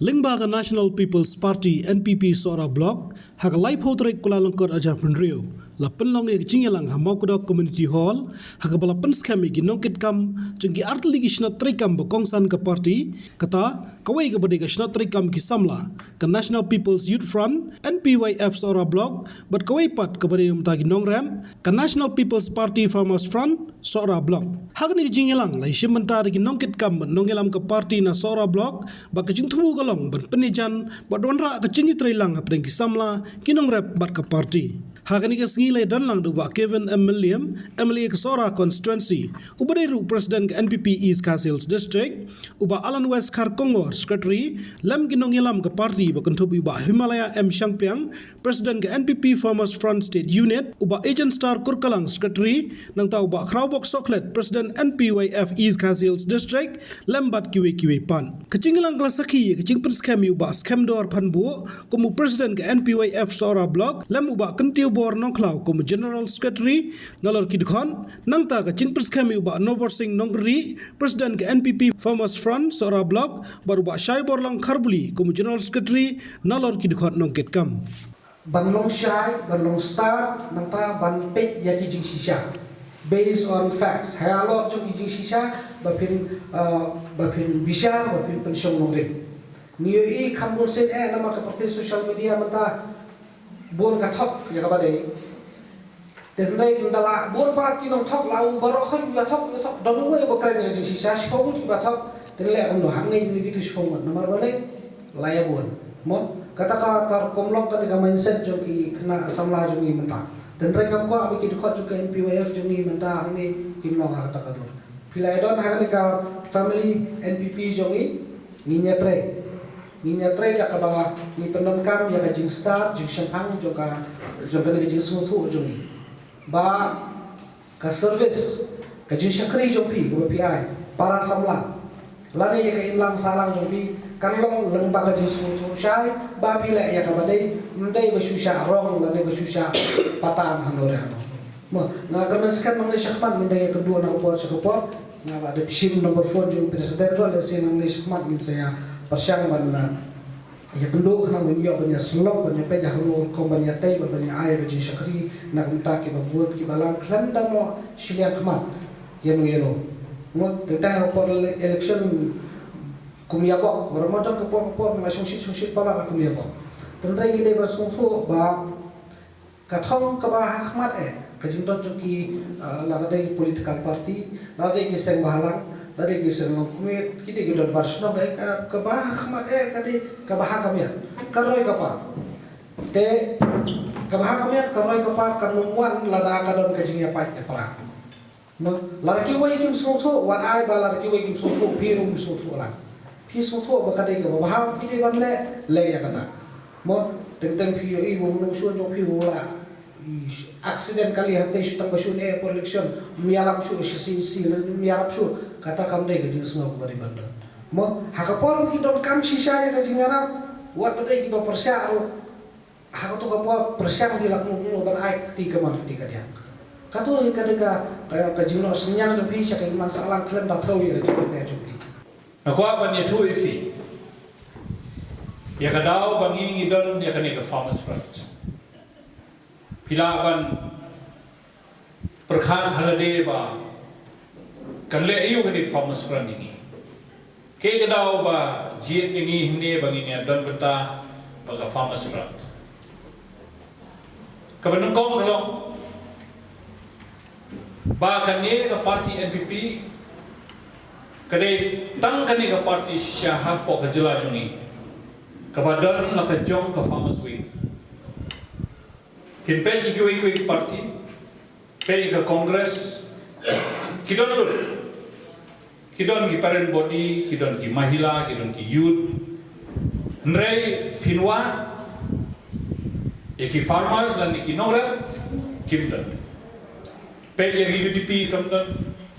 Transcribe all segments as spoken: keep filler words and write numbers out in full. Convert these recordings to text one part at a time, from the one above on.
Lyngba ka National People's Party, N P P, Sohra Block, ha ka laiphew tarik Kyllalyngkot arhajar hynriew, la pynlong ïa ka jingïalang ha Mawkdok Community Hall, ha kaba la pynskhem ïa ki nongkitkam jong ki artylli ki shnat treikam ba kongsan ka party, kata kawei kaba dei ka shnat treikam ki samla ka National People's Youth Front, N P Y F Sohra Block, bad kawei pat kaba dei na bynta ki nongrep, ka National People's Party Farmers Front, Sohra Block. Ha kane ka jingïalang la ïashim bynta da ki nongkitkam bad nongïalam ka party na Sohra Block, ba ka jingthmu ka long ban pynïajan bad wanrah ka jingïatreilang hapdeng ki samla, ki nongrep bad ka party. Ha kane ka sngi la ïadon lang da u Bah Kevin M Mylliem, M L A ka Sohra Constituency, uba dei ruh President ka N P P East Khasi Hills District, u Bah Alan West Kharkongor, Secretary, lem ki nongïalam ka party ba kynthup ïa u Bah Himalaya M Shangpliang, President ka N P P Farmers Front State Unit, u Bah Agent Star Kurkalang, Secretary, nangta u Bah Khrawbok Sohkhlet, President N P Y F East Khasi Hills District, lem bad kiwei kiwei pat. Ka jingïalang ka la sakhi ïa ka jingpynskhem ïa u Bah Skhem Dor Phanbuh kum u President ka N P Y F Sohra Block, lem u Bah Kyntiew Bor Nongkhlaw kum u General Secretary, nalor ki dkhot, nangta ka jingpynskhem ïa u Bah Noborsing Nongkri, President ka N P P Farmers Front Sohra Block, bad u Bah Shaiborlang Kharbuli kum u General Secretary, nalor ki dkhot nongkitkam. Ban long shai, ban long stad, nangta ban peit ïa ki jingshisha. Based on facts. Halor jong ki jingshisha, ba phin, uh, ba phin bishar, ba phin pynshong nongrim. Ngi ïohi kham bun sien eh, namar ka pyrthei social media mynta bun ka thok ïa kaba dei. Te hynrei ynda la bun palat ki nongthok, la u baroh khoit u ïathok, u ïathok. Don uwei uba kren ïa ka jingshisha, shiphew ngut kiba thok. Te leh kumno, hangne ngi ïohi tu shiphew ngut. Namar balei? La ïa bun. Mo, kata ka, ka rukom long, kane ka mindset jong ki khynnah samla jong ngi mynta. Te hynrei ngam kwah ba ki dkhot jong ka N P Y F jong ngi mynta hangne kin long ha kata ka dur. Phi la ïa don ha kane ka family N P P jong ngi, ngin ïatrei. Ngin ïatrei da kaba ngi pyndonkam ïa ka jingstad, jingshemphang jong ka, jong kane ka jingsngewthuh jong ngi. Ba ka service, ka jingshakri jong phi kaba phi ai para samla, lane ïa ka imlang sahlang jong phi, kan long lyngba ka jingsngewthuh shai ba phi leh ïa kaba dei, ym dei ba shu shah rong lane ba shu shah patan hano re hano. Mo, nga kyrmen skhem nangne shakhmat ngin da ïakynduh na ka por sha ka por. Nga la dep shim number phone jong president ruh, lehse nangne shakhmat ngin sa ïa pyrshang ban, ah, ïakynduh khnang ban ïoh ban ïasyllok, ban ïapeit ha kano ka rukom ban ïatei, ban, ban ïa ai ka jingshakri na ka bynta kiba bun kiba lang khlem da noh shiliang khmat ïano ïano. Mo, teng teng ha ka por ele-, election kum ïabok, ba Ramadan ka por, ka por nga shongshit shongshit palat la kum ïabok. Te hynrei ngi dei ban sngewthuh ba ka thong kaba ha khmat eh, ka jingdon jong ki, ah, la ka dei political party, la dei ki seng bahalang, la dei ki seng longkmie, ki dei ki dorbar shnong, eh, ka, kaba ha khmat eh, ka dei kaba ha ka miat, ka roi ka par. Te kaba ha ka miat, ka roi ka par, kan ym wan lada ka don ka jingïapait ïapra. Mo, lada kiwei kim sngewthuh, wat ai ba lada kiwei kim sngewthuh, phi ruh kim sngewthuh lang. Phi sngewthuh ba ka dei kaba bha, phi dei ban leh, leh ïa kata. Mo, teng teng phi ïohi ba u nongshun jong phi u la, i, accident kali hangtei shu tang ba shun eh por election, ym ïarap shuh, shi shi shi, ym ïarap shuh, kata kam dei ka jingsngew kaba dei ban don. Mo, ha ka por ki donkam shisha ïa ka jingïarap, wat ba dei kiba pyrshah ruh. Ha kato ka por pyrshang hi la kumno kumno ban ai kti kamar kti kadiang. Kato hi ka dei ka, ka, ka jingnoh synñiang jong phi sha ka imlang sahlang khlem da thew ïa ka jingpynbeit jong phi. Nga kwah ban ïathuh ïa phi ïa ka daw ba ngi ngi don ïa kane ka Farmers Front. Phi lah ban pyrkhat ha lade ba kan leh aïu kane ka Farmers Front ïa ngi. Kaei ka daw ba jied ïa ngi hangne ba ngin ïa don bynta bad ka Farmers Front? Kaba nyngkong ka long ba kane ka party N P P ka dei tang kane ka party shisha hapoh ka jylla jong ngi kaba don la ka jong ka Farmers Wing. Phin peit ïa kiwei kiwei ki party, peit ïa ka Congress, ki don lut. Ki don ki parent body, ki don ki mahila, ki don ki youth. Hynrei phin wad ïa ki farmers lane ki nongrep, kim don. Peit ïa ka U D P kam don,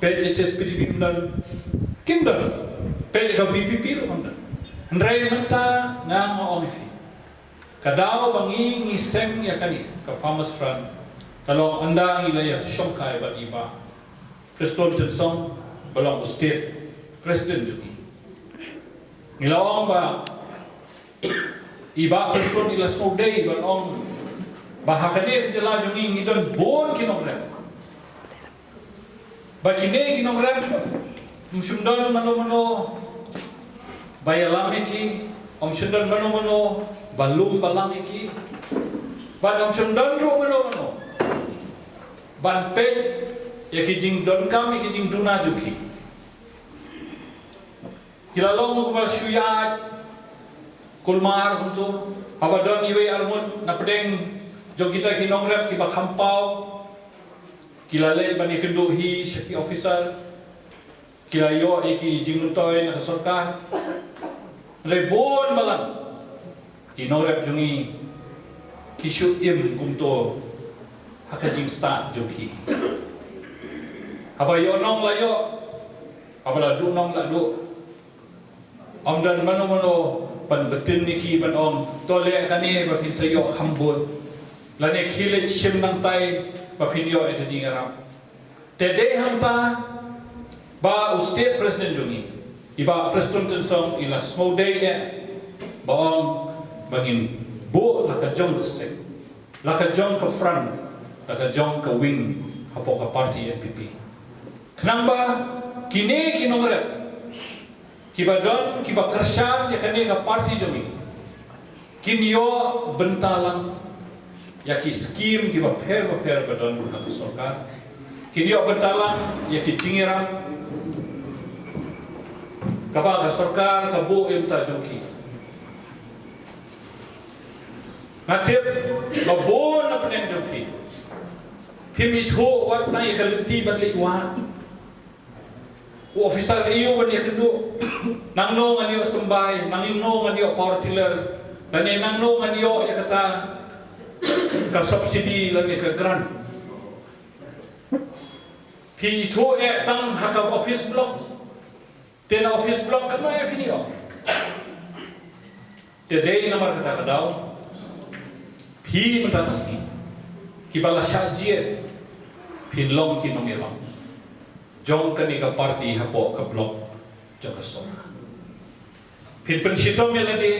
peit ïa H S P D P kam don, kim don. Peit ïa ka V P P ruh kam don. Hynrei mynta nga nga ong ïa phi, ka daw ba ngi ngi seng ïa kane ka Farmers Front ka long ynda ngi la ïa shongkai bad i Bah Prestone Tynsong ba long u state president jong ngi. Ngi la ong ba I Bah Prestone i la sngewdei ban ong ba ha kane ka jylla jong ngi ngi don bun ki nongrep. Ba kine ki nongrep ym shym don mano mano ba ïalam ïa ki, ym shym don mano mano ba lum ba lang ïa ki. Bad ym shym don ruh mano mano ban peit ïa ki jingdonkam, ïa ki jingduna jong ki. Ki la long kumba shu ïaid kulmar kumto, haba don iwei arngut na pdeng jong kita ki nongrep kiba kham paw, ki la leit ban ïakynduh hi sha ki officer, ki la ïoh ïa ki jingmyntoi na ka sorkar. Hynrei bun balang ki nongrep jong ngi ki shu im kumto ha ka jingstad jong ki. Haba ïoh nong la ïoh, haba la duh nong la duh. Ym don mano mano ban btin ïa ki ban ong, to leh kane ba phin sa ïoh kham bun, lane khie leit shim nangtai ba phin ïoh ïa ka jingïarap. Te dei hangta ba u state president jong ngi, i Bah Prestone Tynsong, i la sngewdei eh ba ong ba ngin buh la ka jong ka seng, la ka jong ka front, la ka jong ka wing hapoh ka party N P P. Khnang ba kine ki nongrep kiba don, kiba kyrshan ïa kane ka party jong ngi, kin ïoh bynta lang ïa ki skim kiba pher ba pher ba don ha ka sorkar. Kin ïoh bynta lang ïa ki jingïarap kaba ka sorkar ka buh ïa bynta jong ki. Nga tip ba bun na pdeng jong phi, phim ithuh wat na ïa ka lynti ban leit wad. U officer aïu ban ïakynduh? Nangno ngan ïoh symbai, nangno ngan ïoh power tiller, lane nangno ngan ïoh ïa kata ka subsidy lane ka grant. Phi ithuh eh tang ha ka office block. Te na office block katno eh phin ïoh? Te dei namar kata ka daw, phi mynta ka sngi kiba la shah jied, phin long ki nongïalam jong kane ka party hapoh ka block jong ka sorkar. Phin pynshitom ïa lade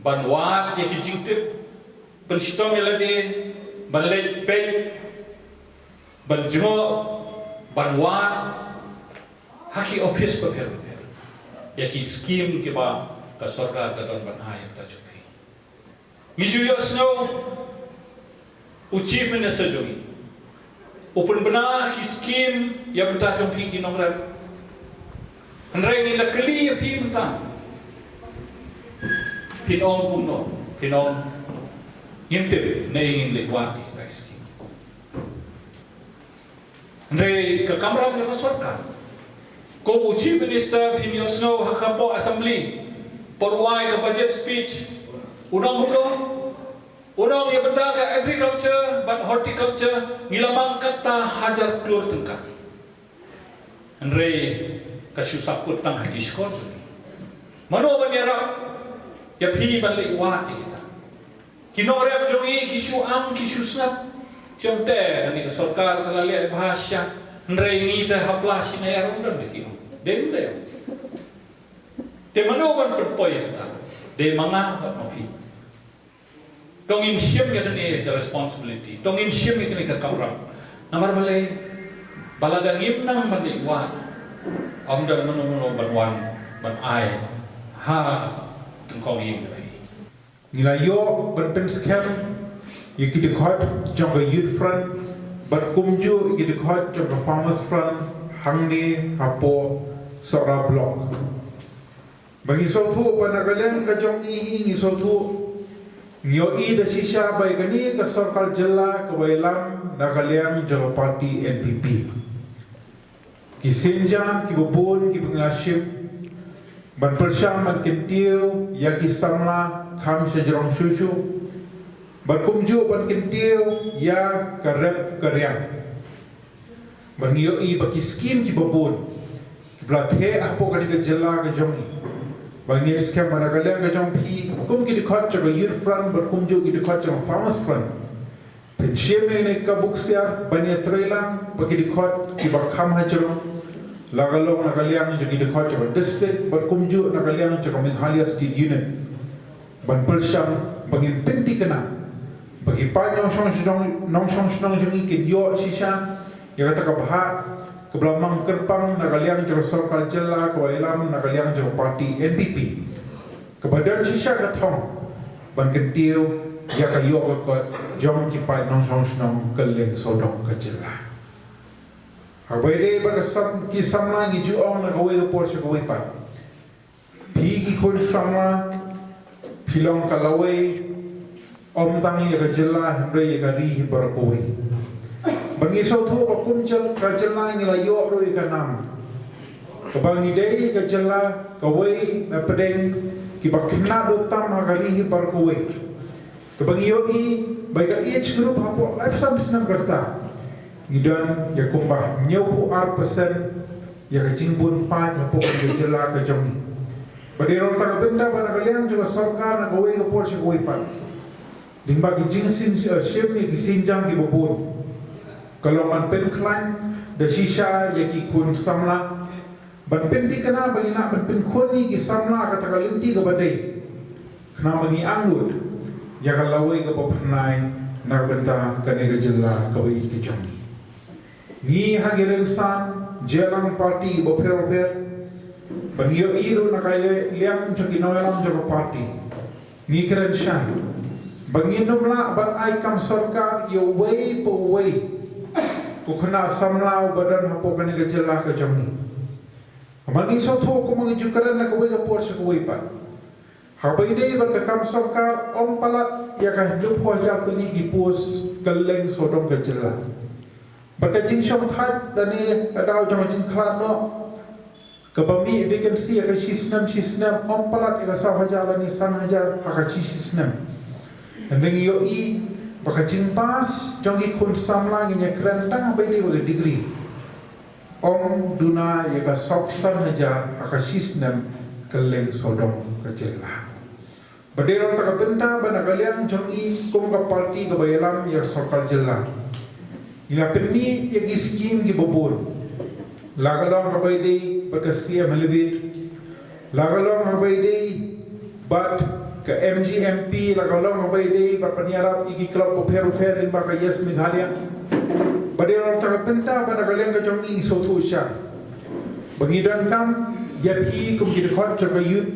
ban wad ïa ki jingtip, pynshitom ïa lade ban leit peit, ban jngoh, ban wad ha ki office bapher bapher ïa ki skim kiba ka sorkar ka don ban ai ïa ka jong phi. Ngi ju ïohsngew u Chief Minister jong ngi u pynbna ki skim ïa bynta jong phi ki nongrep. Hynrei ngi la kylli ïa phi mynta, phin ong kumno? Phin ong ngim tip ne ngin leit wad ïa ki skim. Hynrei ka kamram jong ka sorkar, kum u Chief Minister phin ïohsngew ha ka por assembly, por u ai ka budget speech, u ong kumno? U ong ïa bynta ka agriculture bad horticulture ngi la mang kata hajar klur tyngka. Hynrei ka shu sahkut tang ha ki shkor. Mano ban ïarap ïa phi ban leit wad ïa kita? Ki nongrep jong ngi ki shu am, ki shu sngap. Ki ong te kane ka sorkar ka la leh bha shisha, hynrei ngi te hapla shi naiar, ym don de, ki ong. Dei ym dei? Te mano ban pynpoi ïa kata? Dei ma nga bad ma phi. To ngin shim ïa kane ka responsibility, to ngin shim ïa kane ka kamram. Namar balei? Ba lada ngim nang ban leit wad, ym don mano mano ban wan ban ai ha tyngkong ïing jong phi. Ngi la ïoh ban pynskhem ïa ki dkhot jong ka Youth Front bad kumjuh ïa ki dkhot jong ka Farmers Front hangne hapoh Sohra Block. Ba ngi sngewthuh ba na ka liang ka jong ngi hi ngi sngewthuh, ngi ïohi da shisha ba ïa kane ka sorkar jylla kaba ïalam na ka liang jong ka party N P P. Ki sienjam kiba bun kiba ngi la shim ban pyrshang ban kyntiew ïa ki samla kham shajrong shuh shuh, bad kumjuh ban kyntiew ïa ka rep ka riang. Bad ngi ïohi ba ki skim kiba bun kiba la theh hapoh kane ka jylla ka jong ngi, ba ngin skhem ba na ka liang ka jong phi kum ki dkhot jong ka Youth Front bad kumjuh ki dkhot jong ka Farmers Front, phin shim ïa kane ka buksiar ban ïatreilang ba ki dkhot kiba kham hajrong, la ka long na ka liang jong ki dkhot jong ka district bad kumjuh na ka liang jong ka Meghalaya State Unit. Ban pyrshang ba ngin pynthikna ba ki paid nongshong shnong, nongshong shnong jong ngi kin ïoh shisha ïa kata ka bhah kaba la mang kyrpang na ka liang jong ka sorkar jylla kaba ïalam na ka liang jong ka party N P P, kaba don shisha ka thong ban kyntiew ïa ka ïoh ka kot jong ki paid nongshong shnong kylleng sawdong ka jylla. Haba ïadei bad ka sam, ki samla, ngi ju ong na kawei ka por sha kawei pat, phi ki khun samla phi long ka lawei, ym tang ïa ka jylla hynrei ïa ka ri hi baroh kawei. Ba ngi sngewthuh ba kum jyl-, ka jylla ngi la ïoh ruh ïa ka nam kaba ngi dei ka jylla kawei na pdeng kiba khynnah duh tam ha ka ri hi baroh kawei. Kaba ngi ïohi ba ïa ka age group hapoh laiphew san snem ka rta ngi don ïa kumba hynñiewphew ar percent ïa ka jingbun paid hapoh ka jylla ka jong ngi. Ba dei ruh kata ka bynta ba na ka liang jong ka sorkar na kawei ka por sha kawei pat, lyngba ki jingshim, eh, shim ïa ki sienjam kiba bun, ka long ban pynkhlaiñ da shisha ïa ki khun samla ban pynthikna ba ngin lah ban pynkhun ïa ki samla ha kata ka lynti kaba dei, khnang ba ngin angnud ïa ka lawei kaba phyrnai na ka bynta kane ka jylla kaba ïeit ka jong ngi. Ngi ha ki rynsan jingïalang party bapher bapher, ba ngi ïohi ruh na ka liang jong ki nongïalam jong ka party, ngi kren shai ba ngin ym lah ban ai kam sorkar ïa uwei pa uwei u khynnah samla uba don hapoh kane ka jylla ka jong ngi. Ba ngi sngewthuh kumba ngi ju kren na kawei ka por sha kawei pat, haba ïadei bad ka kam sorkar, ym palat ïa ka hynñiewphew hajar tylli ki post kylleng sawdong ka jylla. Bad ka jingshongthait lane ka daw jong ka jingkhlad noh kaba mih vacancy ha ka shisnem shisnem, ym palat ïa ka saw hajar lane san hajar ha ka shi shisnem. Hynrei ngi ïohi ba ka jingpass jong ki khun samla, ngin ïa kren tang haba ïadei bad ka degree, ym duna ïa ka saw san hajar ha ka shisnem kylleng sawdong ka jylla. Ba dei ruh kata ka bynta ba na ka liang jong ngi kum ka party kaba ïalam ïa ka sorkar jylla, ngi la pynmih ïa ki skim kiba bun, la ka long kaba ïadei bad ka C M Elevate, la ka long kaba ïadei bad ka M G M P, la ka long kaba ïadei bad ban ïarap ïa ki club bapher bapher lyngba ka Yes Meghalaya. Ba dei ruh kata ka bynta ba na ka liang ka jong ngi ngi sngewthuh shai ba ngi donkam ïa phi kum ki dkhot jong ka youth,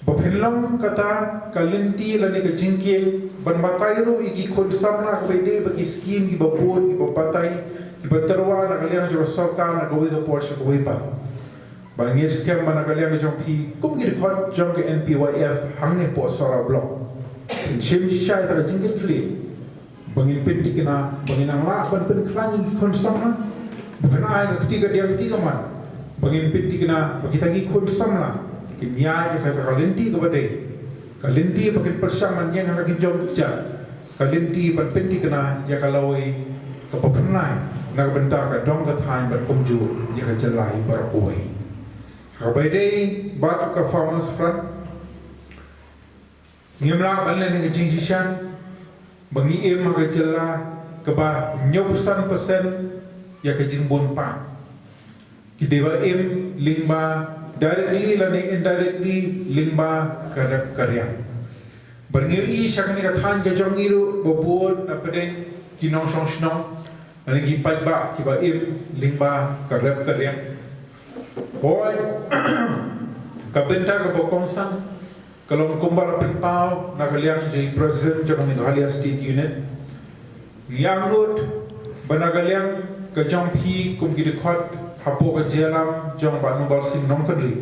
ba phin long kata ka lynti lane ka jingkieng ban batai ruh ïa ki khun samla kaba ïadei bad ki skim kiba bun, kiba batai, kiba tyrwa na ka liang jong ka sorkar na kawei ka por sha kawei pat. Ba ngi ngeit skhem ba na ka liang ka jong phi kum ki dkhot jong ka N P Y F hangne hapoh Sohra Block, phin shim shisha ïa kata ka jingkitkhlieh ba ngin pynthikna, ba ngin nang lah ban pynkhlaiñ ïa ki khun samla, ba phin ai ka kti kadiang kti kamon, ba ngin pynthikna ba kita ki khun samla kin ïaid ïa kata ka lynti kaba dei, ka lynti ba kin pyrshang ban ïeng ha la ki jong ki jait, ka lynti ban pynthikna ïa ka lawei kaba phyrnai na ka bynta ka dong ka thaiñ bad kumjuh ïa ka jylla hi baroh kawei. Haba ïadei bad ka Farmers Front, ngim lah ban leh ïa ka jingshisha ba ngi im ha ka jylla kaba hynñiewphew san percent ïa ka jingbun paid ki dei ba im lyngba directly lane indirectly lyngba ka rep ka riang. Ba ngi ïohi sha kane ka thaiñ ka jong ngi ruh ba bun na pdeng ki nongshong shnong lane ki paidbah kiba im lyngba ka rep ka riang. Hooid, ka bynta kaba kongsan ka long kumba la pynpaw na ka liang jong i President jong ka Meghalaya State Unit. Ngi angnud ba na ka liang ka jong phi kum ki dkhot hapoh ka jingïalam jong Bah Nongbah Sing Nongkynrih,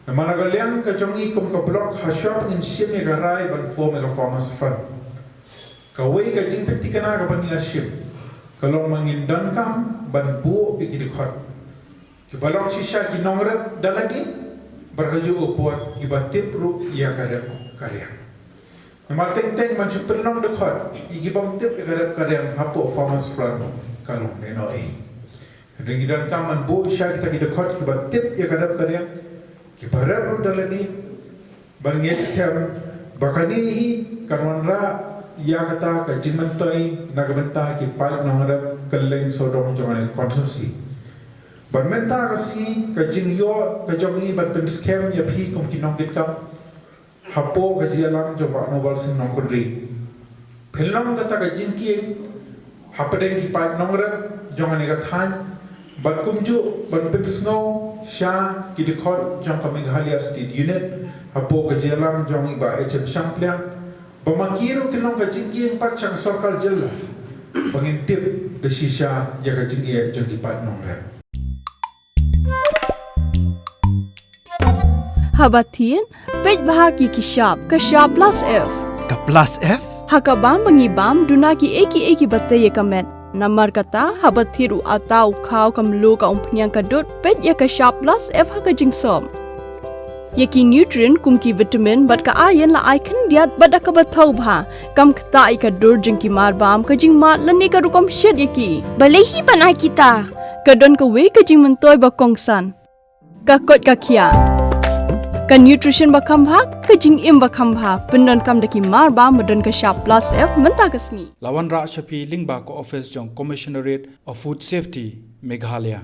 namar na ka liang ka jong ngi kum ka block, hashwa ba ngin shim ïa ka rai ban form ïa ka Farmers Front, kawei ka jingpynthikna kaba ngi la shim ka long ba ngin donkam ban buh ïa ki dkhot kiba long shisha ki nongrep da lade, bad kajuh ka por kiba tip ruh ïa ka rep ka riang. Namar teng teng ban shu pynlong dkhot ïa ki bym tip ïa ka rep ka riang hapoh Farmers Front ka long ne noh ei. Hynrei ngi donkam ban buh shisha kita ki dkhot kiba tip ïa ka rep ka riang, kiba rep ruh da lade. Bad ngi ngeit skhem ba kane hi kan wanrah ïa kata ka jingmyntoi na ka bynta ki paid nongrep kylleng sawdong jong kane ka constituency. Bad mynta ka sngi ka jingïoh ka jong ngi ban pynskhem ïa phi kum ki nongkitkam, hapoh ka jingïalam jong Bah Noble Sing Nongkynrih. Pynlong kata ka jingkieng hapdeng ki paid nongrep jong kane ka thaiñ, bad kumjuh ban pynsngew sha ki dkhot jong ka Meghalaya State Unit hapoh ka jingïalam jong i Bah H M Shangpliang, ba ma ki ruh kin long ka jingkieng pat sha ka sorkar jylla, ba ngin tip da shisha ïa ka jingeh jong ki paid nongrep. Haba thied, peit bha ki ki shap, ka shap plus F. Ka plus F? Ha ka bam ba ngi bam, duna ki ei ki ei kiba tei ïa ka met. Namar kata, haba thied u atta, u khaw, ka mluh, ka umphniang, ka dud, peit ïa ka shap plus F ha ka jingsop. Ïa ki nutrient kum ki vitamin bad ka iron la ai khyndiat bad da kaba thaw bha. Kam ktah ïa ka dur jong ki mar bam, ka jingmad lane ka rukom shet ïa ki. Balei hi ban ai kita? Ka don kawei ka jingmyntoi ba kongsan. Ka koit ka khiah. Ka nutrition ba kham bha, ka jingim ba kham bha, pyndonkam da ki mar bam ba don ka shap plus F mynta ka sngi. La wanrah sha phi lyngba ka ophis jong Commissionerate of Food Safety, Meghalaya.